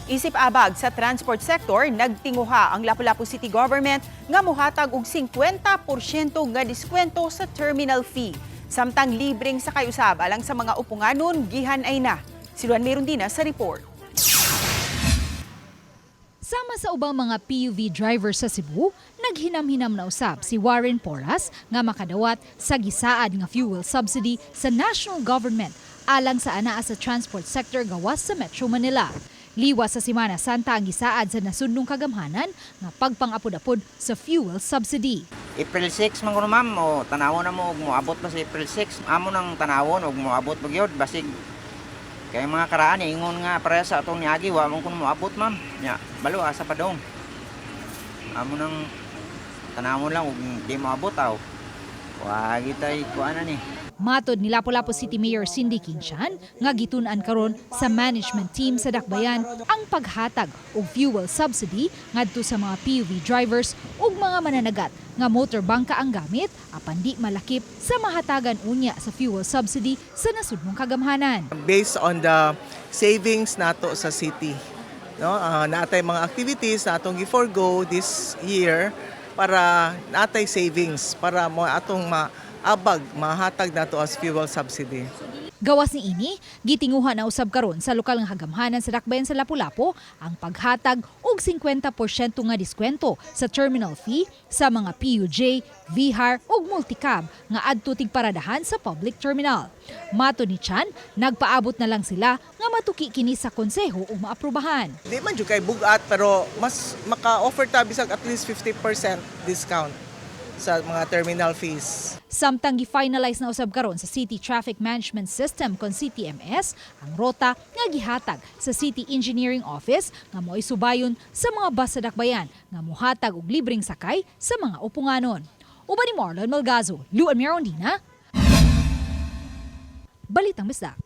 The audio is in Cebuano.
Isip abag sa transport sector, nagtinguha ang Lapu-Lapu City Government nga mohatag og 50% nga diskwento sa terminal fee. Samtang libreng sakay usab alang sa mga upunganon, gihan-ay na. Si Luan Merundina sa report. Sama sa ubang mga PUV driver sa Cebu, naghinam-hinam na usab si Warren Porras nga makadawat sa gisaad nga fuel subsidy sa national government alang sa anaa sa transport sector gawas sa Metro Manila. Liwas sa Semana Santa ang gisaad sa nasudnong kagamhanan nga pagpangapod-apod sa fuel subsidy. April 6 man kuno, ma'am, o tanawon na mo og moabot ba sa April 6. Amo nang tanawon og moabot ba gyud, basig kay mga karaan ingon nga pareha sa atong niagi, wa man kuno moabot, ma'am. Nya balo asa pa dong. Amo nang tanawon lang og di moabot aw. Wa gitay kuan ni. Matod ni Lapu-Lapu City Mayor Cindy King Chan nga gitun-an karon sa management team sa Dakbayan ang paghatag og fuel subsidy ngadto sa mga PUV drivers ug mga mananagat nga motor bangka ang gamit apan di malakip sa mahatagan unya sa fuel subsidy sa nasudnong kagamhanan. Based on the savings nato sa city, no, naatay mga activities na atong gi-forgo this year para naatay savings para mo atong maabag mahatag nato as fuel subsidy. Gawas ni ini, gitinguha na usab karon sa lokal nga kagamhanan sa Dakbayan sa Lapu-Lapu ang paghatag og 50% nga diskwento sa terminal fee sa mga PUJ, VHAR ug multicab nga adto tigparadahan sa public terminal. Matod ni Chan, nagpaabot na lang sila nga matuki kini sa konseho ug maaprubahan. Di man jud kay bugat, pero mas maka-offer ta bisag at least 50% discount sa mga terminal fees. Samtang gi-finalize na usab karon sa City Traffic Management System kon CTMS ang rota nga gihatag sa City Engineering Office nga mo'y subayon sa mga bus sa dakbayan nga mohatag og libreng sakay sa mga upunganon. Uban ni Marlon Malgazo, Luan Mirondina, Balitang Bisdak.